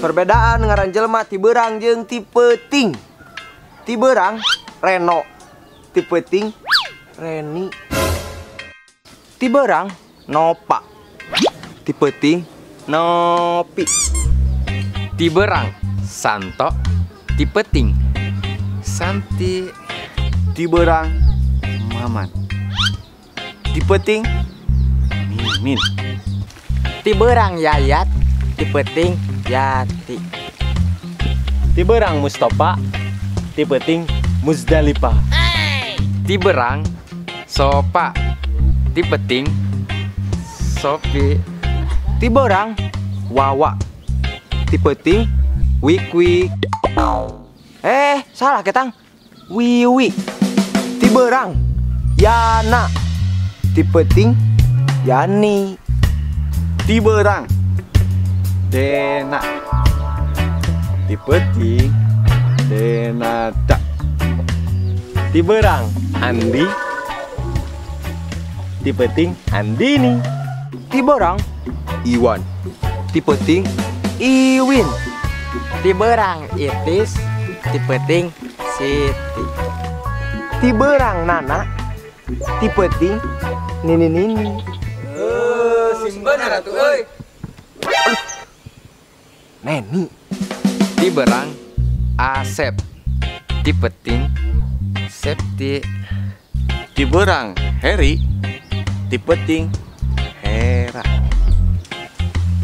Perbedaan ngaran jelema ti beurang jeung ti peuting. Ti beurang Reno, ti peuting Reni. Ti beurang Nopa, ti peuting Nopi. Ti beurang Santo, ti peuting Santi. Ti beurang Maman, ti peuting Mimin. Ti beurang Yayat, ti peuting Yati. Ti beurang Mustafa, ti peuting Muzdalifah. Ti beurang Sopa, ti peuting Sopi. Ti beurang Wawa, ti peuting Wik-wik. Salah ketang. Wiwi. Ti beurang Yana, ti peuting Yani. Ti beurang Dena, ti peuting Denada. Ti beurang Andi, ti peuting Andini. Ti beurang Iwan, ti peuting Iwin. Ti beurang Itis, ti peuting Siti. Ti beurang Nana, ti peuting Nini Nini. Sing bener atuh euy. Neni. Ti beurang Asep, ti peuting Septi. Ti beurang Heri, ti peuting Hera.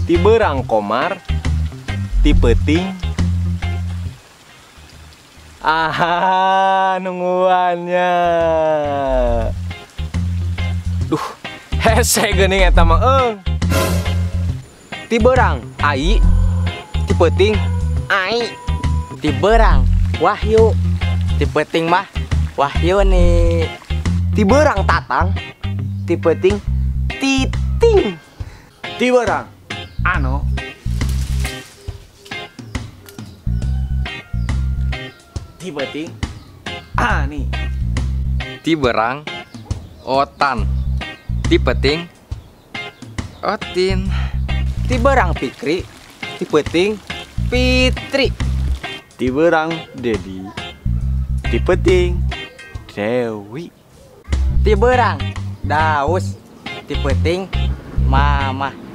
Ti beurang Komar, ti peuting. Aha, nungguannya. Duh, hese geuning eta mah euy. Ti beurang Ai, ti peuting Ai. Ti beurang Wahyu, ti peuting mah Wahyuni. Ti beurang Tatang, ti peuting Titing. Ti beurang Ano, ti peuting Ani. Ti beurang Otan, ti peuting Otin. Ti beurang Pikri, ti peuting Pitri. Ti beurang Dedi, ti peuting Dewi. Ti beurang Daus, ti peuting Mamah.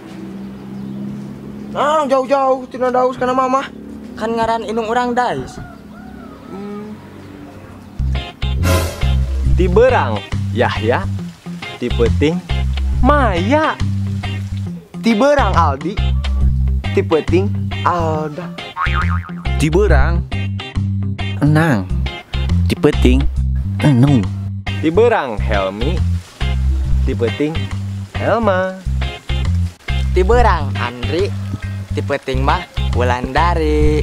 Nah, jauh-jauh tina Daus kana Mamah. Kan ngaran indung urang Dais. Ti beurang Yahya, ti peuting Maya. Ti beurang Aldi, ti peuting Alda. Ti beurang Enang, ti peuting Enung. Ti beurang Helmi, ti peuting Helma. Ti beurang Andri, ti peuting mah Wulandari.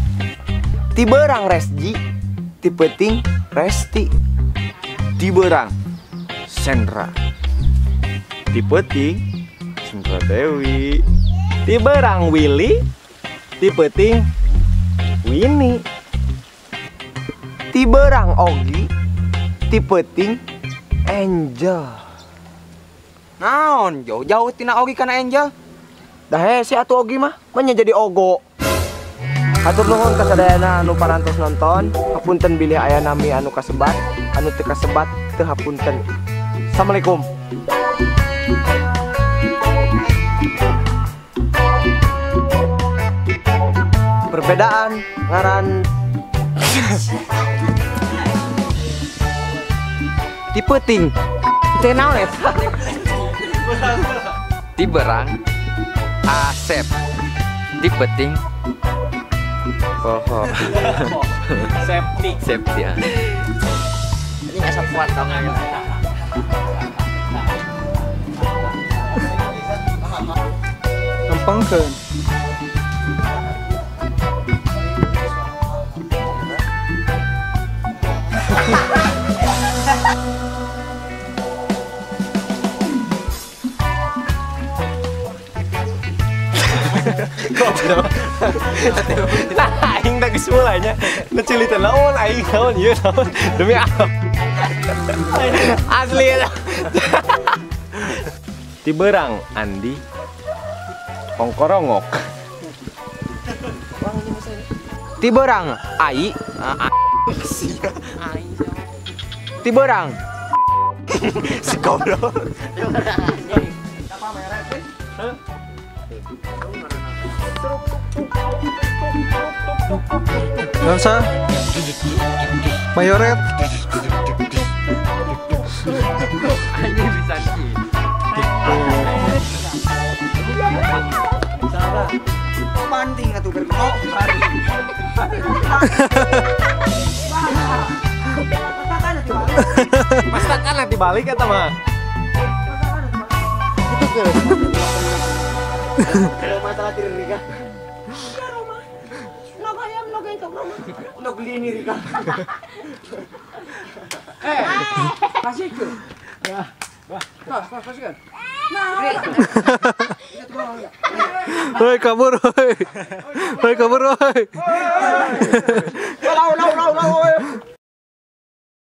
Ti beurang Resji, ti peuting Resti. Ti beurang Sendra, ti peuting Sendra Dewi. Ti beurang Willy, ti peuting Winnie. Ti beurang Ogi, ti peuting Angel. Naon jauh-jauh tina Ogi kana Angel? Dah hese atuh Ogi mah, manya jadi Ogo. Hatur nuhun kasadayana anu parantos nonton. Hapunten bilih aya nami anu kasebat, anu teu kasebat teu hapunten. Assalamualaikum. Perbedaan ngaran ti peuting teu naon eta. Ti beurang Asep, ti peuting Poho. Septi. Septi ya. Ini asa kuat dong. Lempengkeun. Goblok. Nah, aing teh geus mulainya. Nu cilita naon aing naon ieu naon. Demi Allah. Asli eta. Ti beurang Andi. Kongkorongok. Ti beurang ai. Ti beurang. Si goblok. Dansa Mayoret. Ini bisa sih. Panting atuh berkok. Masakan nanti balik eta mah. Itu ke. Masalah tiri Rika. Untuk beli ini Rika. Kasih ke. Kasih kan. Woi kabur woi. Woi kabur woi.